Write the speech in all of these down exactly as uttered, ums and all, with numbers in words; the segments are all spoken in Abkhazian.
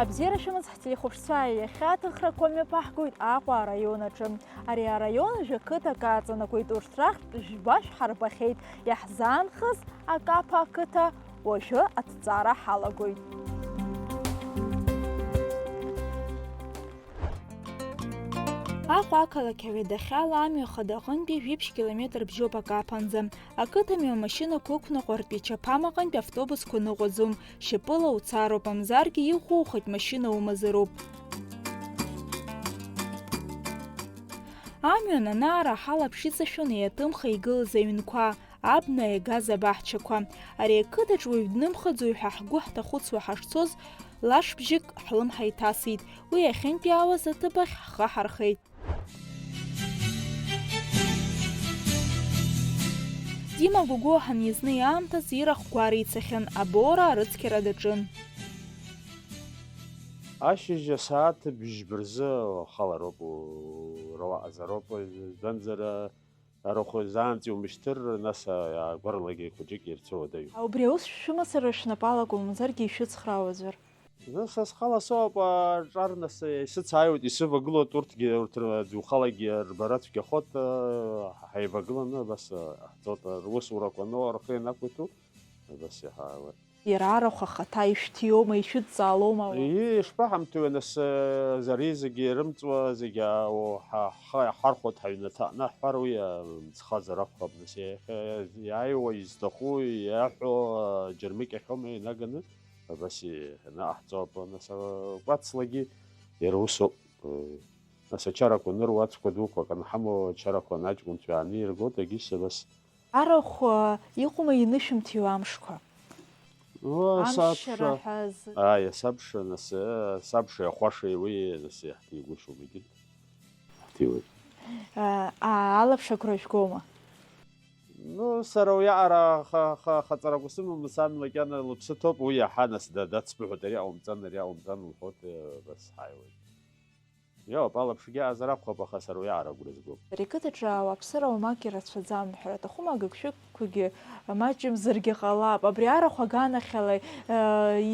Абзиара шәымаз ҳтелехәаԥшцәа, иахьа аҭыхрақәа мҩаԥаҳгоит Аҟәа араион аҿы. Ари араион жәа-қыҭак ааҵанакуеит, урҭ рахьтә жәба шәҳарбахьеит, иаҳзаанхаз Акапа ақыҭа уажәы аҭҵаара ҳалагоит. Аҟәа ақалақь ауадахьала амҩа хада аҟынтәи жәиԥшь километр бжьоуп Акапанӡа. Ақыҭамҩа амашьынақәа ықәнаҟәартә ичаԥам аҟынтә автобусқәа ныҟәаӡом, шьапыла уцароуп, мамзаргьы иӷәӷәоухеит, машьына умазароуп. Амҩан анаара ҳалаԥш иҵашәон еиатәымха игылаз аҩнқәа, абна иагаз абаҳчақәа. Ари ақыҭаҿ уаҩ днымхаӡои ҳәа ҳгәы ҳҭахәыцуа ҳашцоз, лашбжьык ҳлымҳа иҭасит. Уи иахьынтәаауаз аҭыԥ ахь ҳхы ҳархеит. Дима Гогәуа ҳанизны аамҭазы ирахә гәара ицахьан, абора арыцқьара даҿын. Ашьыжь асааҭ бжьба рзы уахалароуп, у-, уара уаҟазароуп, избанзар, арахә заанӡа иумышьҭыр, нас, а, агәаралагьы хәыҷык ирцәыуадаҩуп. Убри аус шәымацара шәнапы алакәым, мамзаргьы ишәыцхраауазар? Са схала соуп, аҿар нас исыцааиуеит, исывагылоит урҭгьы, урҭ рыдоухалагьы рбара цәгьахоит, ҳаивагыланы абас ҳцоит, русурақәа ну рхы ианақәиҭу, абас иҳаауеит. Иара арахә ахаҭа ишәҭиуама, ишәыдҵаалома? Ии, ишԥаҳамҭои, нас, ари зегьы ирымҵуа, зегьы ау-, ҳа-, ҳхы иаҳархәоит, ҳаҩнаҭа анаҳҳәар, уи, а, мцхазар акәхап, нас, иахьа иааиуа изҭаху, иаҳәо, а, џьармыкьахьоума инаганы? Абас ианаҟаҳҵо, нас акәацлагьы иара усоуп. Нас ачарақәа аныруа, ацәқәа дуқәак анҳамоу, ачарақәа анаҷкәынцәа иааниргоит, егьыс абас. Арахә, а, иҟоума инышәымҭиуа амшқәа? О, амшара сабша. Ҳәа з- Ааи, асабша, нас, э, сабша иахәашеи уи, нас, иаҳҭигәышьом, егьырҭ. Ҳҭиуеит. А, а, алаԥш агәра жәгома? Ну, сара уиаҟара ха-, ха-, хаҵарақәа сымам, сан макьана лыԥсы ҭоуп, уи иаҳа нас да-, дацбыҳәоит, ари аумҵан, ари аумҵан лҳәоит, э, бас ҳаиуеит. Иоуп, алаԥшгьы аазар акәхап, аха сара уиаҟара агәра згом. Ари ақыҭаҿы ауааԥсыра уамак ирацәаӡам, ҳәара аҭахума, агыгшәыгқәагьы маҷымзаргьы ҟалап. Абри арахә аганахьала, э,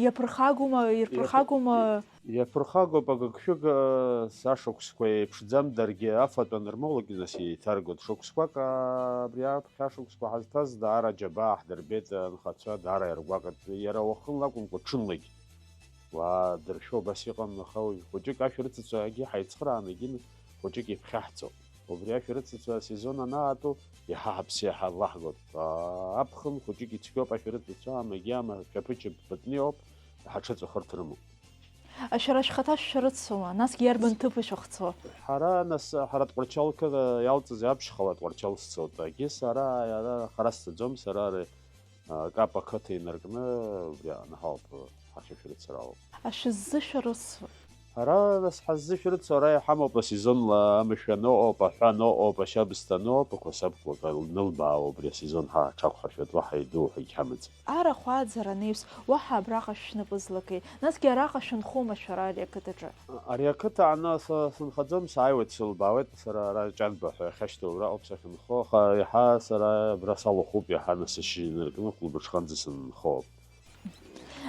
иаԥырхагоума, ирԥырхагоума? Иаԥырхагоуп, агыгшәыг, э, сашықәсқәа еиԥшӡам, даргьы афатә анырмоулакь, нас еиҭаргоит. Шықәсқәак, а, абри аԥхьа шықәсқәа ҳазҭаз даара аџьабаа ҳдырбеит, анхацәа даара иаргәаҟит. Иара уахынла акәымкәа, ҽынлагь. Уаа, дыршәо убас иҟан, аха уажә хәыҷык ашәарыцацәагьы ҳаицхрааны егьин хәыҷык иԥхьаҳҵон. Убри ашәарыцацәа асезон анаатәо, иаҳа ҳаԥсы иаҳа лаҳгон. Аа, аԥхын хәыҷык ицәгьоуп ашәарыцацәа, амагьы ама шәаԥыџьаԥ патниоуп, ҳаҽыҵәахырҭ рымоуп. Ашәара шәхаҭа шәшәарыцома? Насгьы иарбан ҭыԥ шәахьцо? Ҳара нас, ҳара Тҟәарчал қыҭа иалҵыз аԥшьхала Тҟәарчал сцоит. Егьи сара, ара хара сцаӡом, сара ари Акапа ақыҭа инаркны убри аҟны ҳауп, ҳахьышәрыцара ауп. Ашәыззышәарыцо? Ара нас ҳаззышәрыцо ара иҳамоуп, асезонла амшә аныҟоуп, аҳәа аныҟоуп, ашьабсҭа аныҟоуп, ақәасабқәа нылбаауа убри асезон ҳа ҳҽақәҳаршәатәуа ҳаидуу ҳагьҳамаӡам. Арахә ааӡара анаҩс, уаҳа абраҟа шәнапы злакеи? Насгьы араҟа шәынхома шәара ари ақыҭаҿы? Ари ақыҭа аҟны са сынхаӡом, сааиуеит, сылбаауеит, сара ара Ҷанба ҳәа иахьашьҭоу абраҟоуп сахьынхо, аха иаҳа сара абра салахәуп, иаҳа нас ашьыжь инаркны клуб аҽханӡа сынхоуп.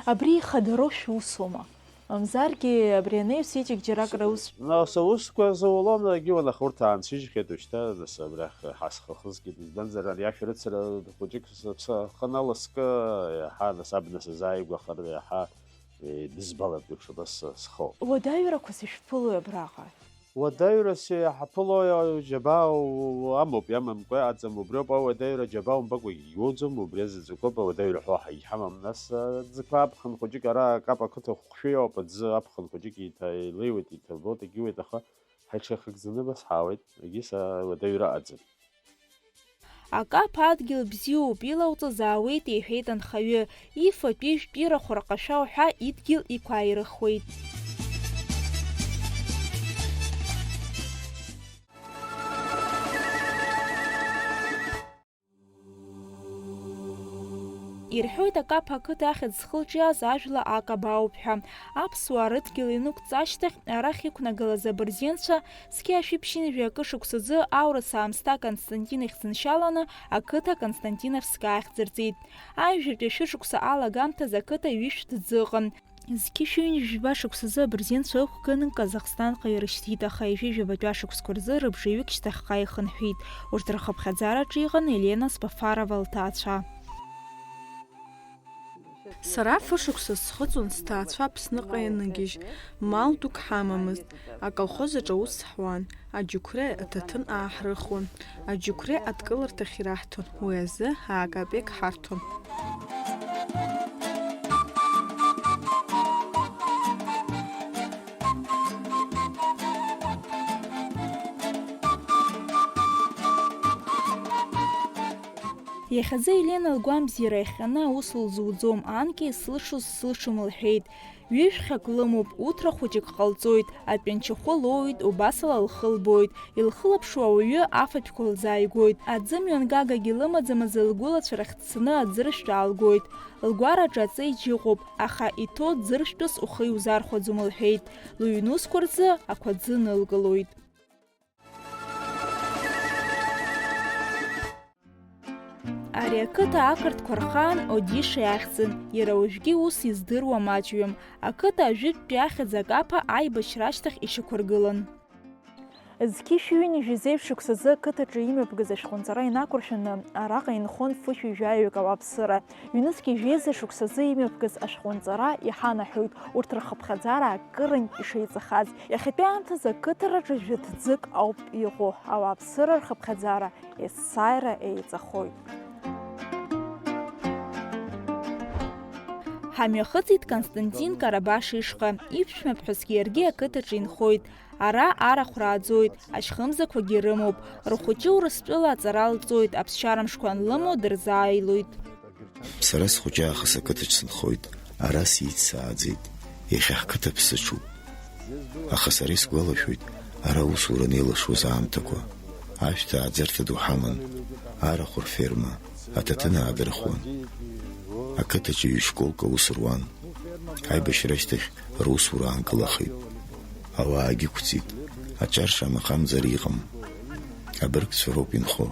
Абри ихадароу шәусума? Мамзаргьы абри анаҩс иҵегь џьаракра ус. Нас аусқәа зулон, егьи уанаха урҭ аансыжьхьеит, уажәшьҭа нас абрахь ҳасхахызгеит, избанзар ари ашәарыцара хәыҷык сыԥсы ахы наласкы, иаҳа нас абна сазааигәахар, иаҳа еидызбалартә еиԥш абас схоуп. Уадаҩрақәас ишәԥылои абраҟа? Уадаҩрас иҳаԥыло џьабаа амоуп, иамамкәа иҟаӡам, убриоуп ауадаҩра џьабаа умбакәагь иуӡом, убри азаҵәыкоуп ауадаҩра ҳәа ҳагьҳамам, нас, аӡқәа аԥхын хәыҷык ара Капа ақыҭа хәшәы иоуп, аӡы аԥхын хәыҷык еиҭа илеиуеит, еиҭа илбоит, егьиуеит, аха ҳаиҽеихакӡаны абас ҳаауеит, егьыс ауадаҩра аӡам. Акаԥ адгьыл бзиоуп, илауҵаз аауеит, иҳәеит анхаҩы. Ифатә-ижәтә ирахә рҟашәа уҳәа идгьыл иқәааирыхуеит. Ирҳәоит, Акаԥ ақыҭа ахьӡ зхылҿиааз ажәла Акаба ауп ҳәа. Аԥсуаа рыдгьыл инықәҵ ашьҭахь, арахь иқәнагалаз абырзенцәа, зқьи жәшәи ԥшьынҩажәи акы шықәсазы аурыс аамсҭа Константин ихьӡыншьаланы ақыҭа Константиновская ахьӡырҵеит. Аҩажәатәи ашәышықәса алагамҭазы ақыҭа ҩышә ҭӡы ыҟан. Зқьышәи ҩынҩажәи жәаба шықәсазы абырзенцәа ықәганы Казахстанҟа ирышьҭит, аха ҩажәи жәабатәи ашықәсқәа рзы рыбжаҩык шьҭахьҟа ихынҳәит. Урҭ рхыԥхьаӡараҿы иҟан Елена Спафарова лҭаацәа. Сара фышықәса схыҵуан сҭаацәа Аԥсныҟа ианыгьежь, мал дук ҳамамызт, аколхоз аҿы аус ҳуан, аџьықәреи аҭаҭын ааҳрыхуан, аџьықәреи адкыларҭахь ираҳҭон, уи азы акапек ҳарҭон. Иахьазы Елена лгәамбзиара иахҟьаны аус лзуӡом, анкьа исылшоз сылшом лҳәеит. Ҩышәхьак лымоуп, уҭра хәыҷык ҟалҵоит, атәанчахәы лоуит, убасала лхы лбоит. Илхылаԥшуа ауаҩы афатәқәа лзааигоит. Аӡымҩангагагьы лымаӡамыз лгәылацәа рахь дцаны аӡыршәтә аалгоит. Лгәараҿы аҵеиџь ыҟоуп, аха иҭоу ӡыршәтәыс ухы иузархәаӡом лҳәеит. Лыҩнусқәа рзы ақәа ӡы нылкылоит. Ари ақыҭа ақырҭқәа рхаан Одиша иахьӡын, иара уажәгьы ус издыруа маҷҩым. Ақыҭа ажәытәтәи ахьӡ Акаԥа аибашьра ашьҭахь ишьақәыргылан. Зқьышә ҩынҩажәи жәеиза шықәсазы ақыҭаҿы имҩаԥгаз ашәҟәынҵара инақәыршәаны, араҟа инхон фышәи жәаҩык ауааԥсыра. Ҩнызқьи жәеиза шықәсазы имҩаԥгаз ашәҟәынҵара иҳанаҳәоит урҭ рхыԥхьаӡара акырынтә ишеиҵахаз. Иахьатәи аамҭазы ақыҭараҿы жәытәӡык ауп иҟоу, ауааԥсыра рхыԥхьаӡара есааира еиҵахоит. Ҳамҩахыҵит Константин Карабаш ишҟа, иԥшәмаԥҳәысгьы иаргьы ақыҭаҿы инхоит. Ара арахә рааӡоит, ашьхымзақәагьы рымоуп. Рхәыҷы Урыстәыла аҵара лҵоит, аԥсшьара мшқәа анлымоу дырзааилоит. Сара схәыҷы аахыс ақыҭаҿ сынхоит, ара сиццааӡеит. Иахьа ҳқыҭа ԥсыҽуп. Аха сара исгәалашәоит, ара аусура анеилашуаз аамҭақәа. Ашәҭ ааӡарҭа ду ҳаман, арахә рферма, аҭаҭын аадырхуан. Ақыҭаҿы ҩышколк аус руан. Аибашьра ашьҭахь русура аанкылахеит. Ауаагьы ықәҵит. Аҿар шамахамзар иҟам. Абыргцәа роуп инхо.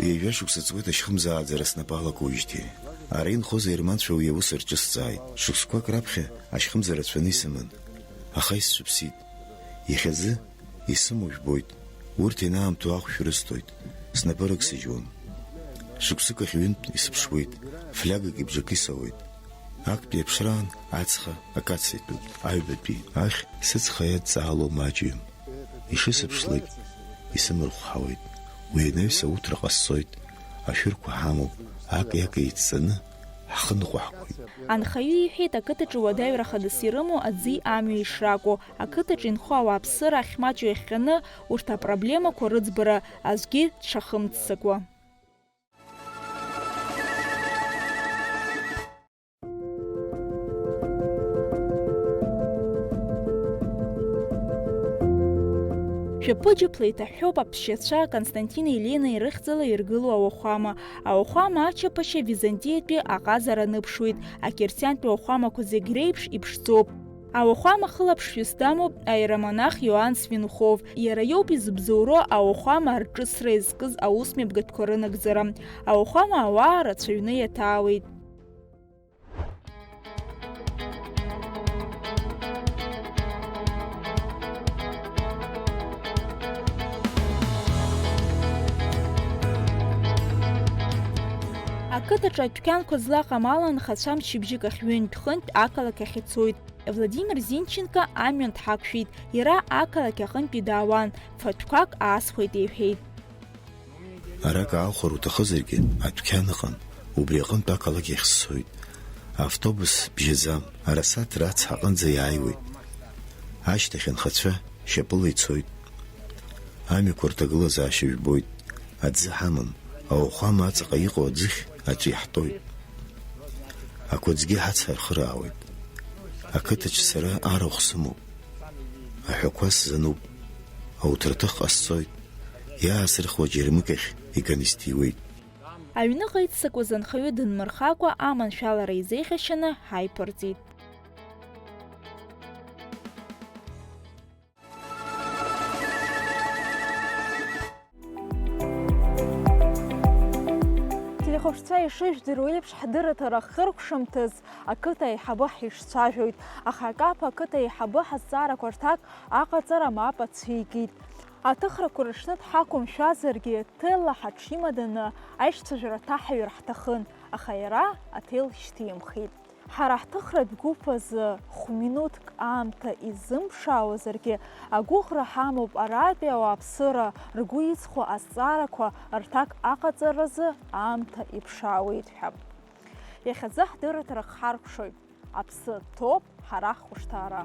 Ҩажәа шықәса ҵуеит ашьхымзааӡара снапы алакуижьҭеи. Ара инхоз аерманцәа уи аус рҿысҵааит. Шықәсқәак раԥхьа ашьхымза рацәаны исыман, аха исцәыԥсит. Иахьазы исымоу жәбоит. Урҭ ианаамҭоу ахәшә рысҭоит. Снапы рыгсыжьуам. Шықәсык ахь ҩынтә исыԥшуеит, флиагак ибжакы исауеит. Актәи аԥшраан ацха акаца итәуп, аҩбатәи. Ахь сыцха иадҵаало маҷҩым. Ишысыԥшлак исымырхәҳауеит. Уи анаҩс ауҭра ҟасҵоит, ашәырқәа ҳамоуп, ак-иак еицҵаны ҳхы ныҟәаҳгоит. Анхаҩы иҳәеит, ақыҭаҿы уадаҩра хадас ирымоу аӡи амҩеи шракәу, ақыҭаҿы инхо ауааԥсыра ахьмаҷу иахҟьаны урҭ апроблемақәа рыӡбара аӡәгьы дшахымццакуа. Шәаԥыџьаԥла иҭаҳәҳәоуп аԥсшьацәа Константини Еленеи рыхьӡала иргылоу ауахәама. Ауахәама ачаԥашьа Византиатәи аҟазара аныԥшуеит, ақьырсиантәи ауахәамақәа зегь реиԥш иԥшӡоуп. Ауахәама хылаԥшҩыс дамоуп аиеромонах Иоанн Свинхов. Иара иоуп изыбзоуроу ауахәама арҿыцра иазкыз аусмҩаԥгатәқәа рынагӡара. Ауахәама ауаа рацәаҩны иаҭаауеит. Ақыҭаҿы адәқьанқәа злаҟам ала анхацәа мчыбжьык ахь ҩынтә-хынтә ақалақь ахь ицоит. Владимир Зинченко амҩан дҳақәшәеит, иара ақалақь аҟынтәи даауан, фатәқәак аасхәеит иҳәеит. Арак аахәар уҭахызаргьы, адәқьан ыҟан, убри аҟынтә ақалақь ахь сцоит. Автобус бжьаӡам, арасаҭ рацҳа аҟынӡа иааиуеит. Ашьҭахь анхацәа шьапыла ицоит. Амҩақәа рҭагылазаашьа жәбоит, аӡы ҳамам, ауахәама аҵаҟа иҟоу аӡыхь аҿы иаҳтәоит. Ақәыӡгьы ҳацҳархыраауеит. Ақыҭаҿ сара арахә сымоуп. Аҳәақәа сзануп. Ауҭраҭых ҟасҵоит. Иаасырхуа џьармыкьахь иганы исҭиуеит. Аҩныҟа иццакуаз анхаҩы дынмырхакәа, аманшәалара изеиӷьашьаны ҳаиԥырҵит. Телехәаԥшцәа ишыжәдыруа еиԥш, ҳдырраҭара ахыркәшамҭаз ақыҭа аиҳабы ҳишцәажәоит, аха акаԥ ақыҭа аиҳабы ҳазҵаарақәа рҭак аҟаҵара мап ацәикит. Аҭыхрақәа рыҽны дҳақәымшәазаргьы, ҭелла ҳаҽимаданы аишьцәажәара ҭаҳҩыр ҳҭахын, аха иара аҭел шьҭимхит. Ҳара ҳҭыхратә гәыԥ азы хә-минуҭк аамҭа изымԥшаауазаргьы, агәыӷра ҳамоуп аратәи ауааԥсыра ргәы иҵхо азҵаарақәа рҭак аҟаҵаразы аамҭа иԥшаауеит ҳәа. Иахьазы ҳдырраҭара хҳаркәшоит. Аԥсы ҭоуп ҳара ҳхәышҭаара.